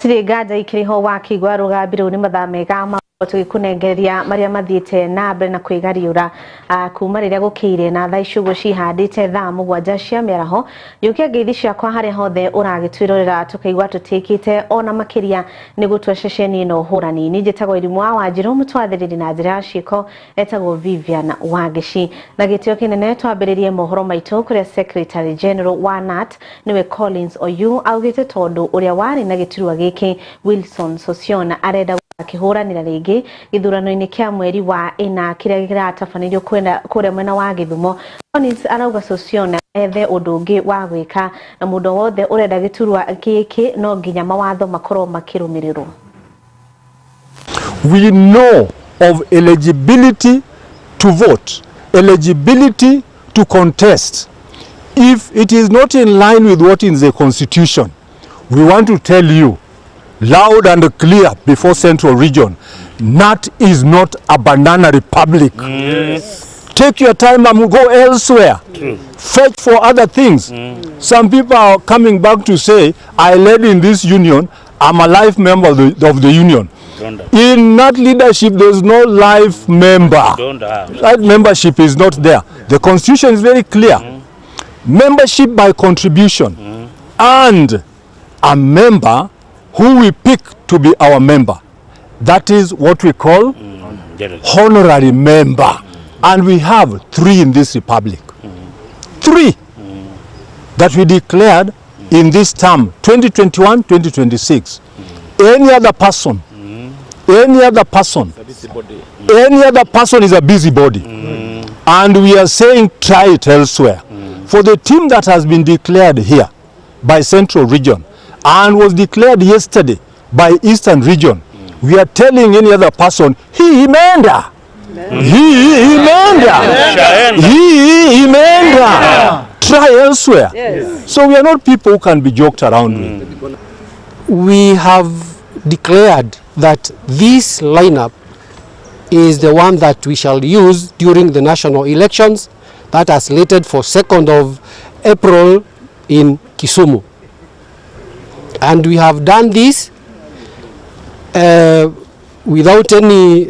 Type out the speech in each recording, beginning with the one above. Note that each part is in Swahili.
Tirĩ nganja ikĩrĩ ho wakĩigua rũgambi rũu nĩ mathaa mega ma tũgĩkũnengereria marĩa mathiĩte na mbere na kwĩgariũra kuma rĩrĩa gũkĩire na thaa ici ũguo cihandĩte thaa 7 cia mĩaraho. Njũkia ngeithi ciakwa harĩa hothe ũragĩtwĩrorera, tũkaigua tũtĩkĩte ona makĩria nĩ gũtua ceceni ĩno hũrani. Niĩ njĩtagwo Irimũ wa Wanjirũ, mũtwathĩrĩri na njĩra ya ciĩko etagwo Vivian Wangeci. Na gĩtĩo kĩnene twambĩrĩrie mohoro maitũ kũrĩa Secretary General wa KNUT nĩwe Collins Oyu augĩte tondũ ũrĩa warĩ na gĩturwa gĩkĩ Wilson Sossion arenda akĩhũranĩra rĩngĩ gĩthurano-inĩ kĩa mweri wa ĩna kĩrĩa kĩratabanĩrio kũrĩa mwena wa Gĩthumo. Collins arauga Sossion ethe ũndũ ũngĩ wa gwĩka na mũndũ wothe ũrenda gĩturwa gĩkĩ no nginya mawatho makorwo makĩrũmĩrĩrwo. We know of eligibility to vote, eligibility to contest. If it is not in line with what is the constitution, we want to tell you loud and clear before Central Region, KNUT is not a banana republic. Take your time and go elsewhere. Fetch for other things. Some people are coming back to say, "I led in this union, I'm a life member of the union." Don't, In KNUT leadership, there's no life member. Don't have. That membership is not there. The constitution is very clear. Membership by contribution and a member who we pick to be our member. That is what we call General. Honorary member. And we have three in this republic. Three that we declared in this term, 2021 2026. Any other person, any other person, any other person is a busybody. And we are saying try it elsewhere. For the team that has been declared here by Central Region and was declared yesterday by Eastern Region, we are telling any other person, hii imeenda. Hii imeenda. Shaenda. Hii imeenda. Try elsewhere. So we are not people who can be joked around with. We have declared that this lineup is the one that we shall use during the national elections that are slated for 2nd of April in Kisumu. And we have done this without any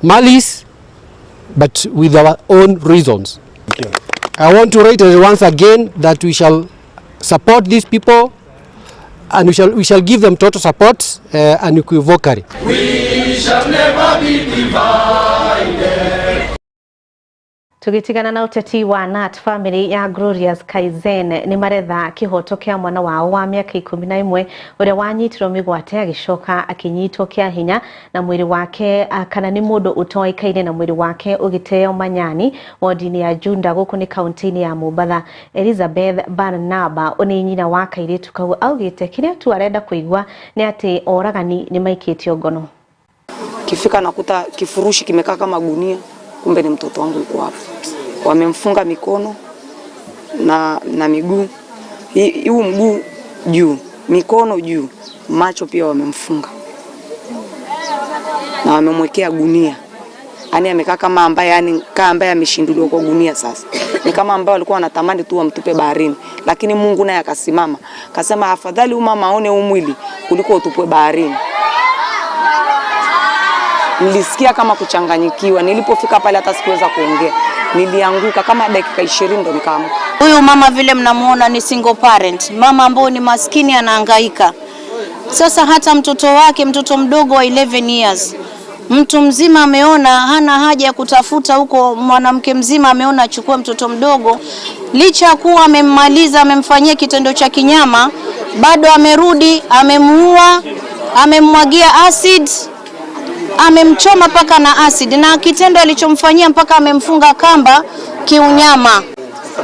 malice, but with our own reasons. I want to reiterate once again that we shall support these people and we shall give them total support unequivocally. We shall never be divided. Tũgĩtigana na ũteti wa KNUT, family ya Glorious Kaizen nĩ maretha kĩhoto kĩa mwana wao wa mĩaka 11 ũrĩa wanyitirwo mĩgwate agĩcoka akĩnyitwo kĩa hinya na mwĩrĩ wake kana nĩ mũndũ ũtoĩkaine na mwĩrĩ wake ũgĩteo Manyani wodi-inĩ ya Junda gũkũ nĩ kaunti-inĩ ya Mombatha. Elizabeth Barnaba nĩ nyina wa kairĩtu kau augĩte kĩrĩa tu arenda kũigua nĩ atĩ oragani nĩ maikĩtio ngono. Kifika nakuta kifurushi kimekaa kama gunia, kumbe ni mtoto wangu yuko hapo. Wamemfunga mikono na miguu, huu mguu juu, mikono juu, macho pia wamemfunga na wamemwekea gunia. Yani amekaa kama ambaye yani kama ambaye ameshinduliwa kwa gunia. Sasa ni kama ambaye walikuwa wanatamani tu wamtupe baharini, lakini Mungu naye akasimama akasema, afadhali huyu mama aone huu mwili kuliko utupwe baharini. Nilisikia kama kuchanganyikiwa. Nilipofika pale hata sikuweza kuongea, nilianguka kama dakika 20 ndo nikaamka. Huyu mama vile mnamuona ni single parent, mama ambao ni maskini anahangaika. Sasa hata mtoto wake, mtoto mdogo wa 11 years, mtu mzima ameona hana haja ya kutafuta huko, mwanamke mzima ameona achukue mtoto mdogo, licha ya kuwa amemmaliza, amemfanyia kitendo cha kinyama, bado amerudi, amemuua, amemmwagia acid, amemchoma mpaka na acid, na kitendo alichomfanyia mpaka amemfunga kamba kiunyama.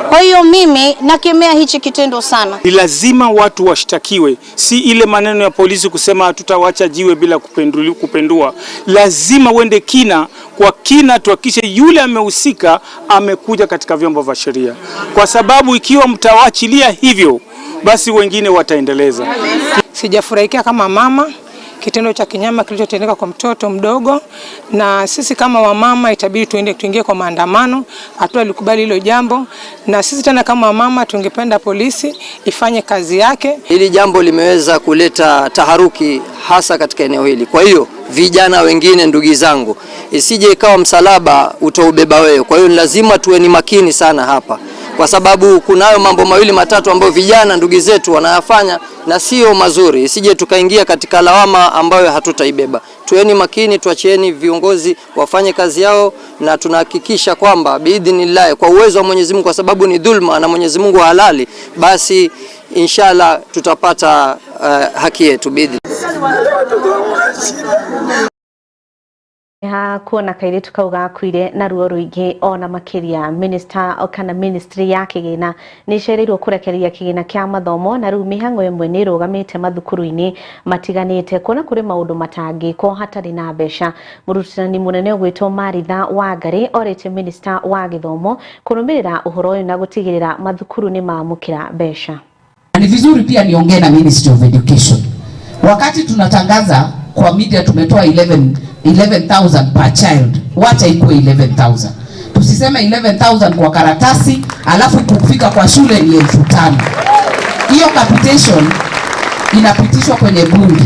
Kwa hiyo mimi nakemea hichi kitendo sana. Ni lazima watu washtakiwe, si ile maneno ya polisi kusema hatutawacha jiwe bila kupendua. Lazima uende kina kwa kina, tuhakikishe yule amehusika amekuja katika vyombo vya sheria, kwa sababu ikiwa mtawachilia hivyo, basi wengine wataendeleza. Sijafurahikia kama mama. kitendo cha kinyama kilichotendeka kwa mtoto mdogo, na sisi kama wamama itabidi tuende tuingie kwa maandamano. Hatulikubali hilo jambo, na sisi tena kama wamama tungependa polisi ifanye kazi yake. Hili jambo limeweza kuleta taharuki hasa katika eneo hili. Kwa hiyo vijana wengine, ndugu zangu, isije ikawa msalaba utaubeba wewe. Kwa hiyo ni lazima tuwe ni makini sana hapa, kwa sababu kunayo mambo mawili matatu ambayo vijana ndugu zetu wanayafanya na sio mazuri, isije tukaingia katika lawama ambayo hatutaibeba. Tuweni makini, tuachieni viongozi wafanye kazi yao, na tunahakikisha kwamba biidhnillah, kwa uwezo wa Mwenyezi Mungu, kwa sababu ni dhulma na Mwenyezi Mungu halali, basi inshallah tutapata haki yetu biidhnillah. Ha kuona kairitu kau gakuire na ruo ruingi ona makiria minister kana ministry ya kigina ni cereirwo kurekereria kigina kia mathomo na riu mihango imwe ni rugamite mathukuru-ini matiganite kuona kuri maundu matangikwo hatari na mbeca. Murutani munene ugwitwo Maritha Wangari orite minister wa githomo kurumirira uhoro uyu na gutigirira mathukuru ni mamukira mbeca. Ni vizuri pia niongee na Ministry of Education. Wakati tunatangaza kwa media tumetoa 11,000 per child. Wacha ikuwe 11,000. Tusiseme 11,000 kwa karatasi alafu kufika kwa shule ni 5,000. Hiyo capitation inapitishwa kwenye bunge.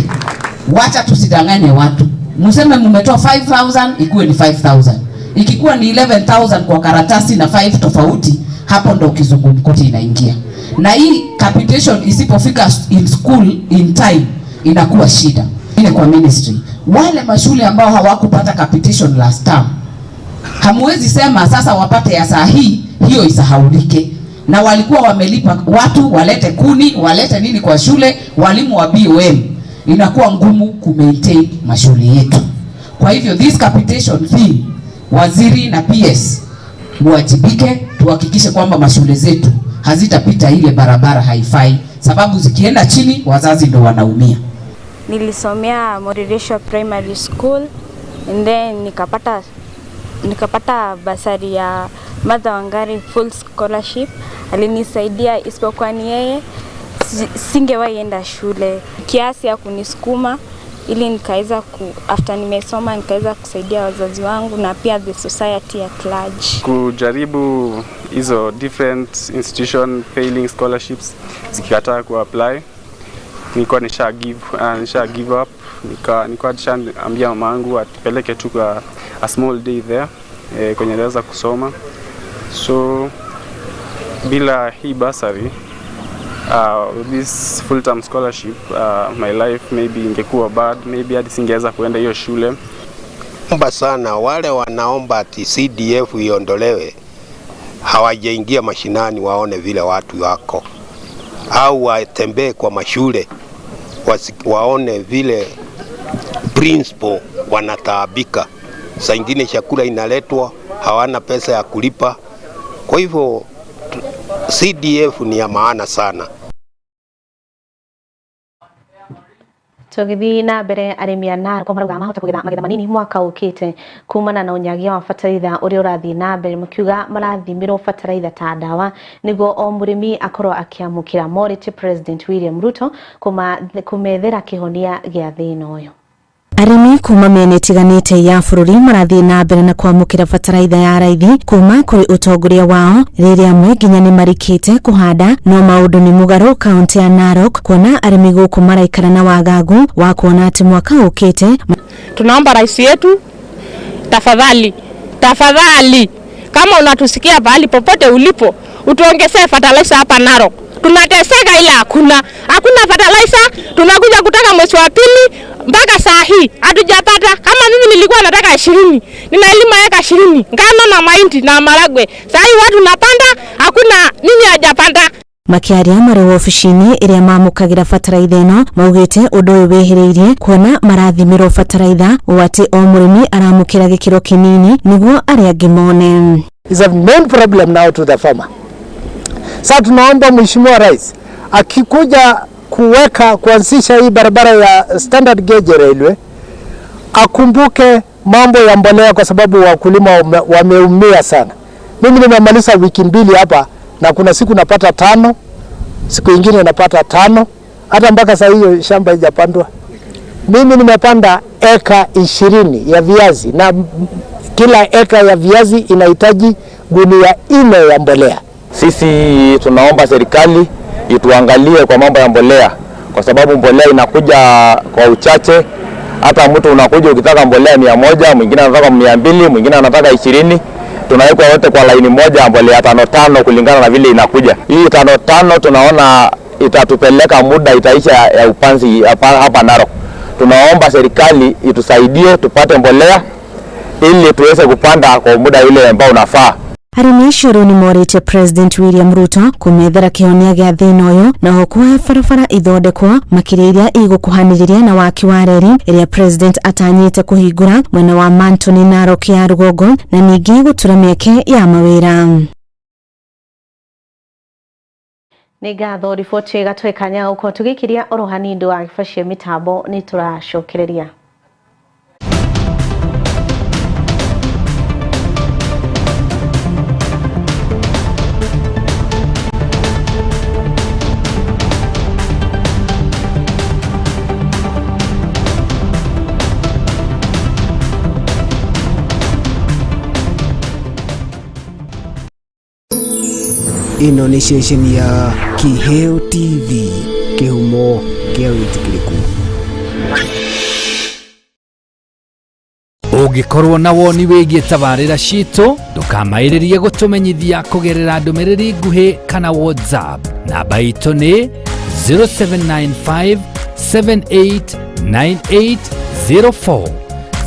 Wacha tusidanganye watu. Mseme mmetoa 5,000 ikuwe ni 5,000. Ikikuwa ni 11,000 kwa karatasi na 5 tofauti, hapo ndo kizungumkuti inaingia. Na hii capitation isipofika in school in time inakuwa shida. Ile kwa ministry, wale mashule ambao hawakupata capitation last term, hamuwezi sema sasa wapate ya saa hii, hiyo isahaulike. Na walikuwa wamelipa watu walete kuni, walete nini kwa shule, walimu wa BOM. Inakuwa ngumu ku maintain mashule yetu. Kwa hivyo this capitation fee, waziri na PS muwajibike, tuhakikishe kwamba mashule zetu hazitapita ile barabara haifai, sababu zikienda chini wazazi ndo wanaumia. Nilisomea Moriresho Primary School and then nikapata basari ya Martha Wangari full scholarship. Alinisaidia, isipokuwa ni yeye singewahi enda shule. Kiasi ya kunisukuma ili nikaweza after nimesoma nikaweza kusaidia wazazi wangu na pia the society at large. Kujaribu hizo different institution failing scholarships zikikataa ku apply, nilikuwa nisha give up. Nilikuwa nishaambia mamangu atupeleke tu kwa a small day there kwenye naweza kusoma. So bila hii bursary, this full term scholarship, my life maybe ingekuwa bad, maybe hadi singeweza kuenda hiyo shule. Omba sana wale wanaomba ati CDF iondolewe, hawajaingia mashinani waone vile watu wako, au watembee kwa mashule waone vile principal wanataabika. Saa ingine chakula inaletwa, hawana pesa ya kulipa. Kwa hivyo CDF ni ya maana sana. Tũgĩthiĩ na mbere, arĩmi a Narok marauga mahota kũgetha magetha manini mwaka ũkĩte kumana na ũnyagia wa bataraitha ũrĩa ũrathiĩ na mbere, makiuga marathimĩrwo bataraitha ta ndawa nĩguo o mũrĩmi akorwo akĩamũkĩra. Morĩtie President William Ruto kũmethera kĩhonia gĩa thĩna ũyũ. Arĩmi kuma mĩena ĩtiganĩte ya bũrũri marathiĩ na mbere na kwamũkĩra bataraitha ya raithi kuma kũrĩ ũtongoria wao, rĩrĩa amwe nginya nĩ marĩkĩte kũhanda, no maũndũ nĩ mũgarũ kaunti ya Narok kuona arĩmi gũkũ maraikara na wagagu wa kuona atĩ mwaka ũkĩte. Tunaomba rais yetu, tafadhali, tafadhali, kama unatusikia pahali popote ulipo, utuongezee fertilizer hapa Narok. Tunateseka ila hakuna fertilizer. Tunakuja kutaka mwezi wa pili mpaka saa hii hatujapata. Kama mimi nilikuwa nataka 20, ninalima eka 20 ngano na mahindi na maragwe. Saa hii watu napanda, hakuna mimi hajapanda. Makiaria marĩ wobici-inĩ ĩrĩa mamũkagĩra bataraitha ĩno maugĩte ũndũ ũyũ wĩhĩrĩirie kuona marathimĩrwo bataraitha ũũ atĩ o mũrĩmi aramũkĩra gĩkĩro kĩnini nĩguo arĩa angĩ mone. Is a main problem now to the farmer. Sasa tunaomba Mheshimiwa Rais akikuja kuweka kuanzisha hii barabara ya standard gauge railway akumbuke mambo ya mbolea, kwa sababu wakulima wameumia sana. Mimi nimemaliza wiki mbili hapa na kuna siku napata 5, siku nyingine napata 5, hata mpaka saa hiyo shamba haijapandwa. Mimi nimepanda eka 20 ya viazi na kila eka ya viazi inahitaji gunia 4 ya mbolea. Sisi tunaomba serikali ituangalie kwa mambo ya mbolea, kwa sababu mbolea inakuja kwa uchache. Hata mtu unakuja ukitaka mbolea 100, mwingine anataka 200, mwingine anataka 20. Tunawekwa wote kwa laini moja mbolea 5 kulingana na vile inakuja. Hii 5 tunaona itatupeleka muda itaisha ya upanzi hapa Narok. Tunaomba serikali itusaidie tupate mbolea ili tuweze kupanda kwa muda ule ambao unafaa. Arĩmi acio rĩu nĩmorĩtie President William Ruto kũmethera kĩhonia gĩa thĩna ũyũ na oho kũhe barabara ithondekwo makĩria iria igũkuhanĩrĩria na waki wa reri ĩrĩa President atanyĩte kũhingũra mwena wa Mantoni Narok ya rũgongo na ningĩ gũtura mĩeke ya mawĩra. Nĩ ngatho riboti ĩgatũhe kanya gũkorwo tũgĩkiria oro hanini ndũ wa gĩbacio mĩtambo nĩ tũracokereria. Ĩno nĩ ceceni ya Kiheo TV, kĩhumo kĩa wĩtĩkĩrĩku. Ũngĩkorwo na woni wĩgiĩ tabarĩra citũ, ndũkamaĩrĩrie gũtũmenyithia kũgerera ndũmĩrĩri nguhĩ kana WhatsApp. Namba itũ nĩ 0795 789804,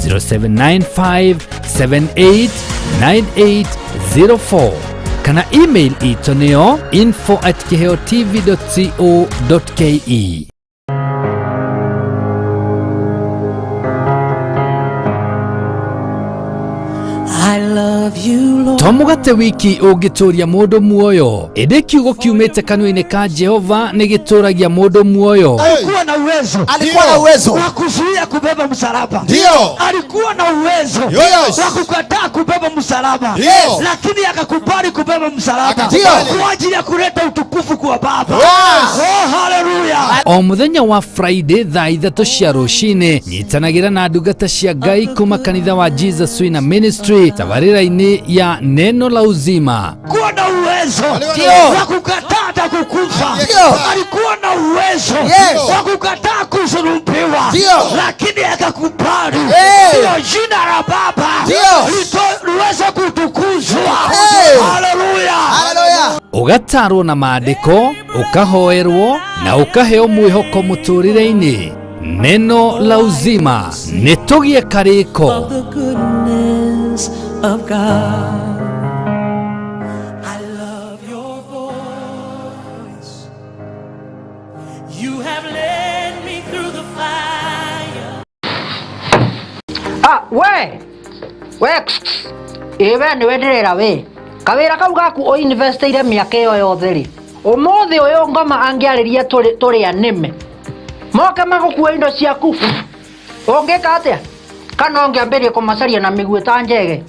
0795 789804 kana email itũ nĩyo info@kiheotv.co.ke. To mũgate wiki ũngĩtũria mũndũ muoyo, ĩndĩ kiugo kiumĩte kanua-inĩ ka Jehova nĩ gĩtũragia mũndũ muoyo. Alikuwa na uwezo, alikuwa na uwezo wa kuzuia kubeba msalaba. Ndio. Alikuwa na uwezo wa kukataa kubeba msalaba, lakini akakubali kubeba msalaba kwa ajili ya kuleta utukufu kwa Baba. Oh, haleluya. O mũthenya wa Friday thaa 3 cia rũcinĩ nyitanagĩra na ndungata cia Ngai kuma kanitha wa Jesus Winner Ministry tabarĩra-inĩ ya Neno la Uzima. Alikuwa na uwezo wa kukataa hata kukufa. Alikuwa na uwezo wa kukataa kusulubiwa, lakini akakubali ndio jina la Baba liweze kutukuzwa. Haleluya. Haleluya. Ũgatarwo na maandĩko, ũkahoerwo na ũkaheo mwĩhoko mũtũrĩre-inĩ. Neno la Uzima nĩ tũgĩe karĩko. Of God. I love your voice. You have led me through the fire. Ah, we. We. Ewe ni wenderera we. Kawira kau gaku o investeire miaka iyo yothe ri. Umuthi uyu ngoma angiariria turi anime. Moke magukua indo ciaku. Ungika atia? Kana ungiambirie kumacaria na miguĩ ta njege.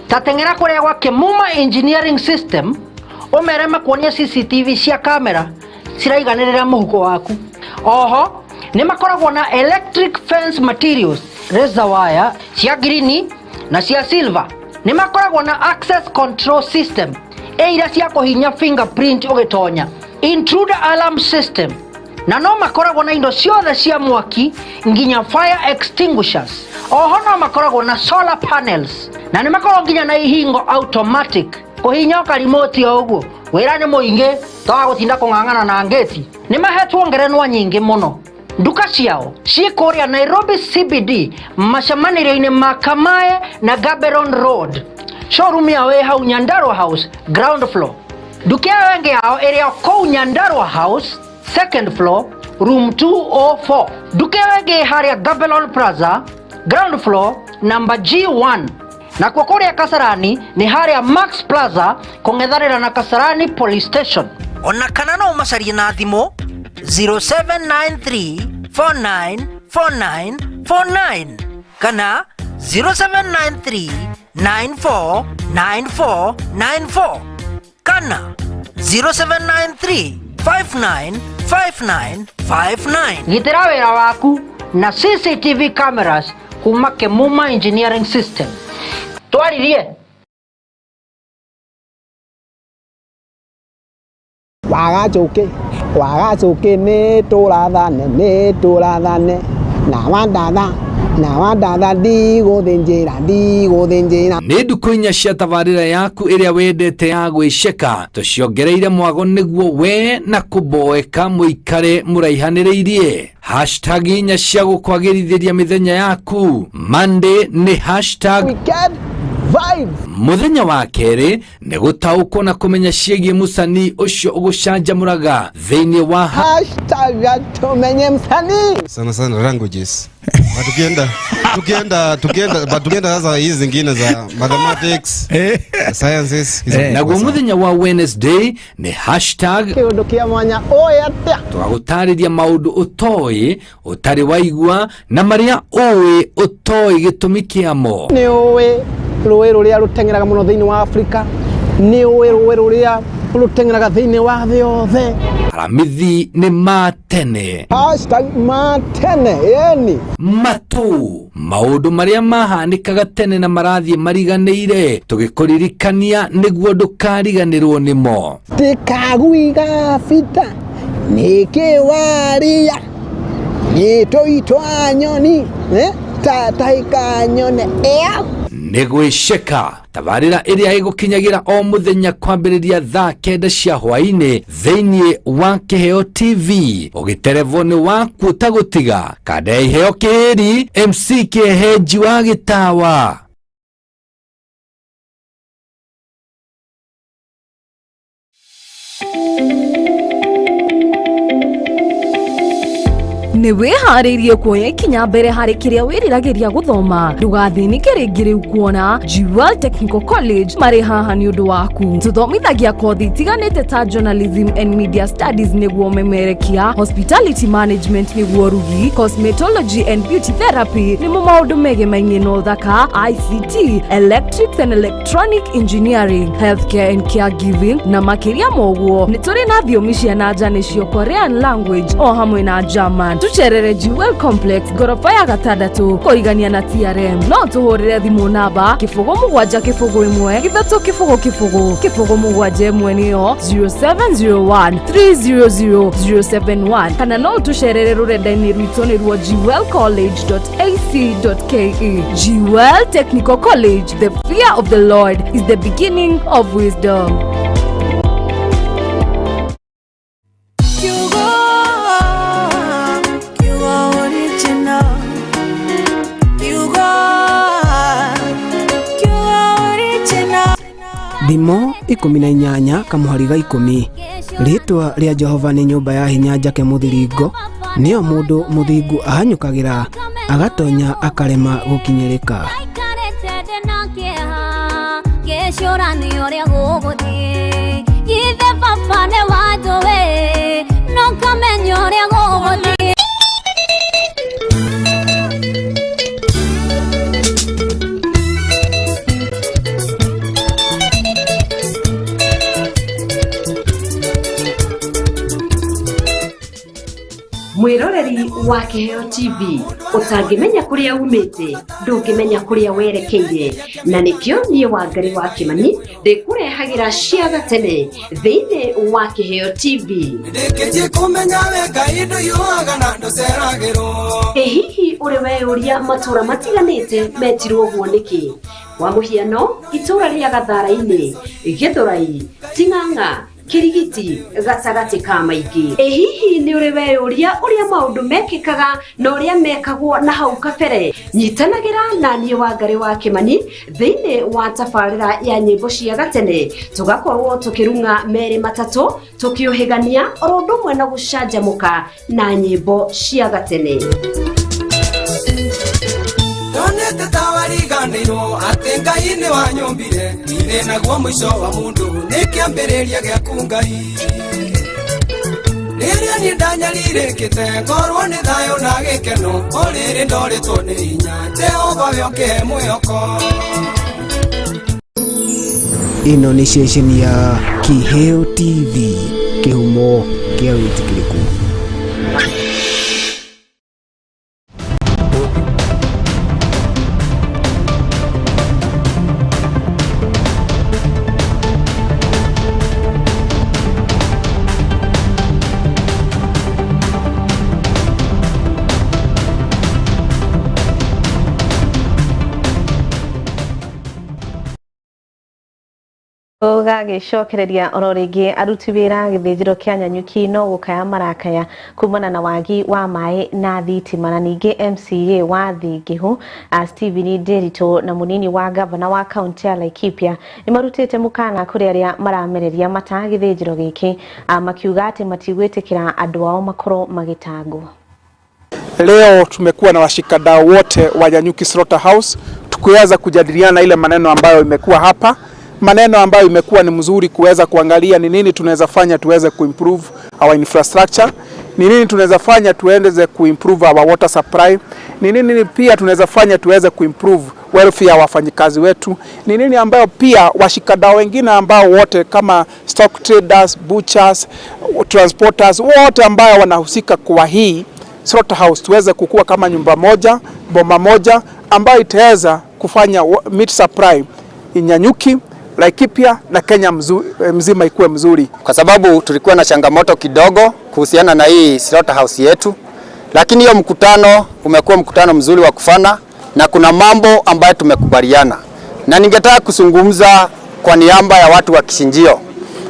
Tateng'era kũrĩa gwa Kĩmuma Engineering System ũmere makuonie CCTV cia kamera ciraiganĩrĩra mũhuko waku. Oho nĩ makoragwo na electric fence materials, razor wire cia green na cia silver. Nĩ makoragwo na access control system ĩira cia kũhinya fingerprint ũgĩtonya, intruder alarm system, na no makoragwo na indo ciothe cia mwaki nginya fire extinguishers. Oho no makoragwo na solar panels na nĩ makoragwo nginya na ihingo automatic kũhinya karimoti o ũguo. Wĩra nĩ mũingĩ toga gũtinda kũng'ang'ana na ngĩti. Nĩ mahetwo ngerenwa nyingĩ mũno. Nduka ciao ciĩ kũrĩa Nairobi CBD macemanĩrio-inĩ ma Kamae na Gaborone Road. Showroom yao ĩ hau Nyandarua House ground floor. Nduka ĩyo ĩngĩ yao ĩrĩ o kũu Nyandarua House second floor room 204. Nduka ĩyo ĩngĩ harĩa Gaborone Plaza ground floor number G1. Na kwa kũrĩa Kasarani nĩ harĩa Max Plaza kũng'ethanĩra na Kasarani Police Station. Ona kana no ũmacarie na thimũ 0793 494949 kana 0793 949494 kana 0793 595959. Gitĩra wĩra waku Na CCTV cameras kuma Kemuma Engineering System. Twaririe. Wagacuki nĩ tũrathane nĩ tũrathane na wandatha na wandatha ndigũthĩnjĩra ndigũthĩnjĩra. Nĩ ndukũ inya cia tabarĩra yaku ĩrĩa wendete ya gwĩceka tũciongereire mwago nĩguo we na kũboeka mũikare mũraihanĩrĩirie. Hashtag inya cia gũkwagĩrithĩria mĩthenya yaku. Monday nĩ hashtag Weekend Vibes. Mũthenya wa kerĩ nĩ gũtaũkwo na kũmenya ciĩgiĩ mũcanii ũcio ũgũcanjamũraga thĩinĩ wa hashtag tumenye msanii. Sana sana languages. But tukienda sasa hizi zingine za mathematics, sciences hizo. Naguo mũthenya wa Wednesday nĩ hashtag kĩũndũ kĩa mwanya ũĩ atĩa. Tũgagũtarĩria maũndũ ũtoĩ ũtarĩ waigua na marĩa ũĩ ũtoĩ gĩtũmi kĩamo. Nĩ ũĩ rũĩ rũrĩa rũteng'eraga mũno thĩinĩ wa Afrika, nĩ ũĩ rũĩ rũrĩa rũteng'eraga thĩinĩ wa thĩ yothe. Aramithi nĩ matene. Hashtag matene yani matu maũndũ marĩa mahanĩkaga tene na marathiĩ mariganĩire tũgĩkũririkania nĩguo ndũkariganĩrwo nĩmo. Tikaguiga bita nĩkĩ waria nĩtũitwa nyoni tataika nyone ea. Nĩ gwĩceka tabarĩra ĩrĩa ĩgũkinyagĩra o mũthenya kwambĩrĩria thaa 9 cia hwaĩ-inĩ thĩinĩ wa Kĩheo TV ũgĩterevwo nĩ waku ũtagũtiga kanda ya Iheo Kĩhĩri MC Kĩhenji wa Gĩtawa. Nĩ wĩharĩirie kuoya ikinya mbere harĩ kĩrĩa wĩriragĩria gũthoma ndũgathĩnĩke rĩngĩ rĩu kuona Jewel Technical College marĩ haha nĩ ũndũ waku. Tũthomithagia kothi itiganĩte ta journalism and media studies nĩguo memerekia, hospitality management nĩguo rugi, cosmetology and beauty therapy nĩmo maũndũ megemainie na ũthaka, ICT, electrics and electronic engineering, healthcare and caregiving na makĩria ma ũguo nĩ tũrĩ na thiomi cia na nja nĩcio Korean language o hamwe na German. Tucerere Jewel Complex ngoroba ya 6 kũrigania na TRM. No tũhũrĩre thimũ namba 0 7 0 1 3 0 0 0 7 1 nĩyo 0701 300 071 kana no tũcerere rũrenda-inĩ rwitũ nĩruo jewelcollege.ac.ke. Jewel Technical College, the fear of the Lord is the beginning of wisdom. Thimo 18 kamuhariga 10. Rĩtwa rĩa Jehova nĩ nyũmba ya hinya njake mũthiringo, nĩyo mũndũ mũthingu ahanyũkagĩra agatonya akarema gũkinyĩrĩka. Mwiroreri wa Kĩheo TV ũtangĩmenya kũrĩa umĩte ndũngĩmenya kũrĩa werekeire na nĩkĩo niĩ Wangari wa Kĩmani ndĩkũrehagĩra cia gatene thĩinĩ wa Kĩheo TV. Ndĩkĩtie kũmenya we Ngai ndũiyũaga na ndũceragĩrwo. Ĩ hihi ũrĩ weyũria matũra matiganĩte metirwo ũguo nĩkĩ? Kwa mũhiano itũra rĩa Gathara-inĩ, Gĩthũrai, Ting'ang'a, Kirigiti gatagatĩ ka maingĩ. Ĩ hihi nĩ ũrĩ weyũria ũrĩa maũndũ mekĩkaga na ũrĩa mekagwo na hau kabere? Nyitanagĩra na niĩ Wangari wa Kĩmani thĩinĩ wa tabarĩra ya nyĩmbo cia gatene tũgakorwo tũkĩrung'a merĩ matatũ tũkĩũhĩgania oro ũndũ ũmwe na gũcanjamũka na nyĩmbo cia gatene. Ndonete ta wariganĩirwo atĩ Ngai nĩ wanyũmbire ithe naguo mũico wa mũndũ nĩ kĩambĩrĩria gĩaku Ngai. Rĩrĩa niĩ ndanyariirĩkĩte ngorwo nĩ thayũ na gĩkeno o rĩrĩ ndorĩtwo nĩ hinya Jehova we ũkĩhe mwĩhoko. Ĩno nĩ ceceni ya Kĩheo TV, kĩhumo kĩa wĩtĩkĩrĩku. Tũgagĩcokereria oro rĩngĩ aruti wĩra gĩthĩnjĩro kĩa Nanyuki no gũkaya marakaya kumana na wagi wa maĩ na thitima na ningĩ MCA wa Thingĩhu Stephen Nderitu na mũnini wa gavana wa kaunti ya Laikipia nĩ marutĩte mũkana kũrĩ arĩa maramereria mata gĩthĩnjĩro gĩkĩ makiuga atĩ matigwĩtĩkĩra andũ ao makorwo magĩtangwo. Leo tumekuwa na washikadau wote wa Nanyuki Slaughterhouse tukiweza kujadiliana ile maneno ambayo imekuwa hapa, maneno ambayo imekuwa ni mzuri kuweza kuangalia ni nini tunaweza fanya tuweze kuimprove our infrastructure, ni nini tunaweza fanya tuendeze kuimprove our water supply, ni nini pia tunaweza fanya tuweze kuimprove welfare ya wafanyikazi wetu, ni nini ambayo pia washikadau wengine ambao wote kama stock traders, butchers, transporters wote ambao wanahusika kwa hii slaughterhouse tuweze kukua kama nyumba moja, boma moja ambayo itaweza kufanya meat supply Nanyuki, Laikipia na Kenya mzima ikuwe mzuri. Kwa sababu tulikuwa na changamoto kidogo kuhusiana na hii slaughterhouse yetu, lakini hiyo mkutano umekuwa mkutano mzuri wa kufana na kuna mambo ambayo tumekubaliana, na ningetaka kuzungumza kwa niaba ya watu wa Kichinjio,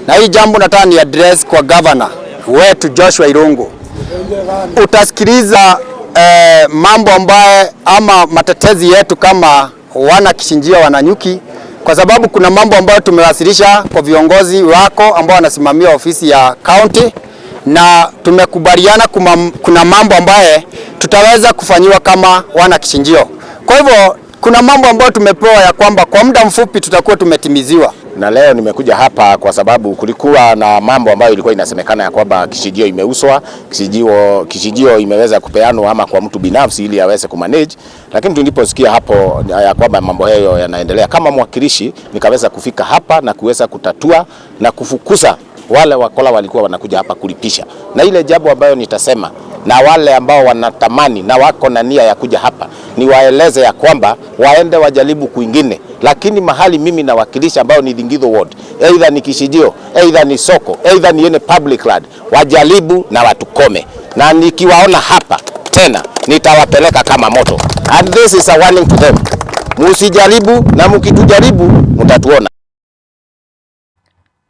na hii jambo nataka ni address kwa governor wetu Joshua Irungu. Utasikiliza mambo ambaye ama matetezi yetu kama wana Kichinjio wa Nanyuki, kwa sababu kuna mambo ambayo tumewasilisha kwa viongozi wako ambao wanasimamia ofisi ya county, na tumekubaliana kuna mambo ambaye tutaweza kufanyiwa kama wana Kichinjio. Kwa hivyo kuna mambo ambayo tumepewa ya kwamba kwa muda mfupi tutakuwa tumetimiziwa. Na leo nimekuja hapa kwa sababu kulikuwa na mambo ambayo ilikuwa inasemekana ya kwamba Kichinjio imeuzwa, Kichinjio imeweza kupeanwa ama kwa mtu binafsi ili aweze kumanage, lakini tuliposikia hapo ya kwamba mambo hayo yanaendelea, kama mwakilishi nikaweza kufika hapa na kuweza kutatua na kufukuza wale wakola walikuwa wanakuja hapa kulipisha. Na ile jambo ambayo nitasema na wale ambao wanatamani na wako na nia ya kuja hapa, niwaeleze ya kwamba waende wajaribu kwingine, lakini mahali mimi nawakilisha ambao ni Thingithu Ward, either ni Kichinjio, either ni soko, either ni any public land, wajaribu na watukome. Na nikiwaona hapa tena nitawapeleka kama moto. And this is a warning to them. Musijaribu, na mkitujaribu mtatuona.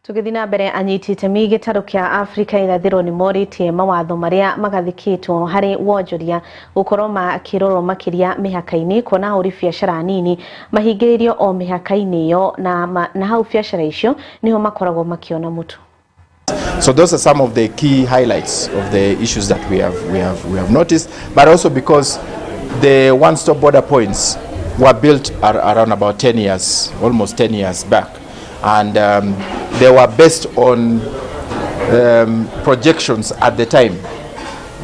Tũgĩthiĩ na mbere, anyiti itemi gĩtarũ kĩa Afrika irathĩro nĩ morĩtie mawatho marĩa magathĩkĩtwo harĩ wonjoria gũkorwo makĩrorwo makĩria mĩhaka-inĩ, kuona ahũri biacara nini mahingĩrĩirio o mĩhaka-inĩ ĩyo na hau biacara icio nĩho makoragwo makĩona mũtu. So those are some of the key highlights of the issues that we have noticed, but also because the one-stop border points were built around about 10 years, almost 10 years back, and they were based on projections at the time.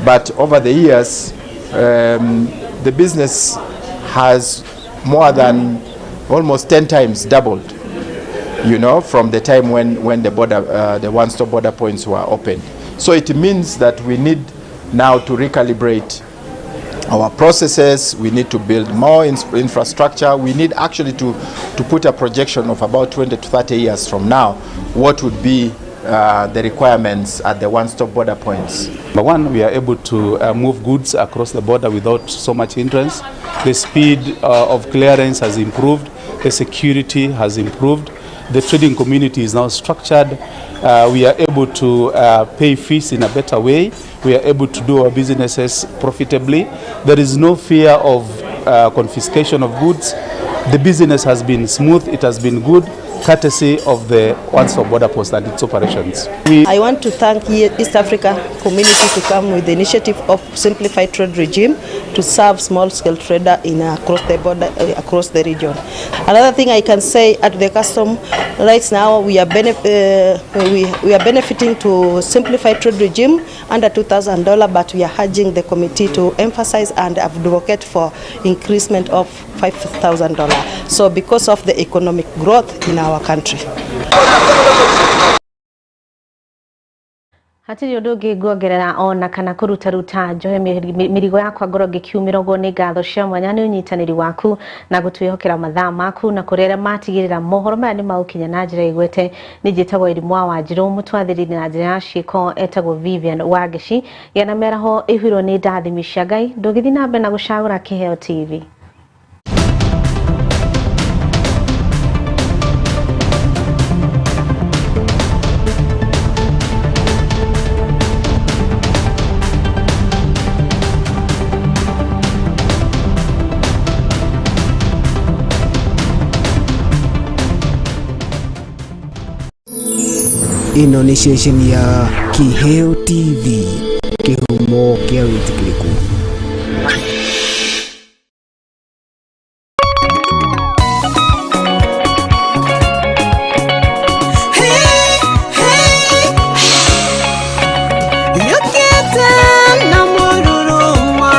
But over the years, the business has more than almost 10 times doubled from the time when the one-stop border points were opened. So it means that we need now to recalibrate our processes, we need to build more infrastructure, we need actually to put a projection of about 20 to 30 years from now, what would be the requirements at the one-stop border points. Number one, we are able to move goods across the border without so much hindrance. The speed of clearance has improved, the security has improved, the trading community is now structured. We are able to pay fees in a better way. We are able to do our businesses profitably. There is no fear of confiscation of goods. The business has been smooth, it has been good, courtesy of the one-stop border post and its operations. I want to thank East Africa community to come with the initiative of simplified trade regime to serve small-scale trader in across the border, across the region. Another thing I can say at the custom right now, we are benefiting to simplified trade regime under $2,000, but we are urging the committee to emphasize and advocate for increasement of $5,000. So because of the economic growth in our country. Hatirĩ ũndũ ũngĩ nguongerera ona kana kũrutaruta njohe mĩrigo yakwa ngorwo ngĩkiumĩra ũguo. Nĩ ngatho cia mwanya nĩ ũnyitanĩri waku na gũtwĩhokera mathaa maku na kũrĩ arĩa matigĩrĩra mohoro maya nĩ magũkinya na njĩra ĩgwete. Nĩ njĩtagwo Irimũ wa Wanjirũ, mũtwathĩrĩri na njĩra ya ciĩko etagwo Vivian Wangeci. Gĩa na mĩaraho ĩhuirwo nĩ ndathimi cia Ngai. Ndũgĩthiĩ na mbere na gũcagũra Kĩheo TV. Ĩno nĩ ceceni ya Kiheo TV, kĩhumo kĩa wĩtĩkĩrĩku. Yukite na mururuma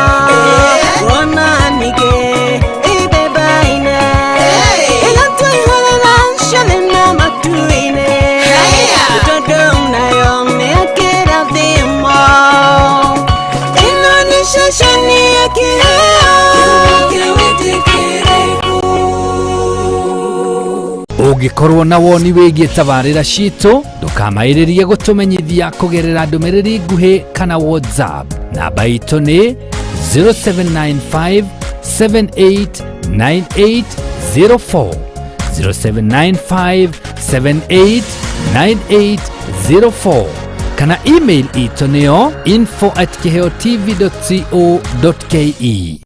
Wonanige ibebaine Ila twihorera ciothe na matu-inĩ Tondũ nayo nĩakĩrathimo Ĩno nĩ ceceni ya kĩheo Ũngĩkorwo na woni wĩgiĩ tabarĩra citũ, ndũkamaĩrĩrie gũtũmenyithia kũgerera ndũmĩrĩri nguhĩ kana WhatsApp. Namba itũ nĩ 0795 789804, 0795 789804, kana email itũ nĩyo info@kiheotv.co.ke.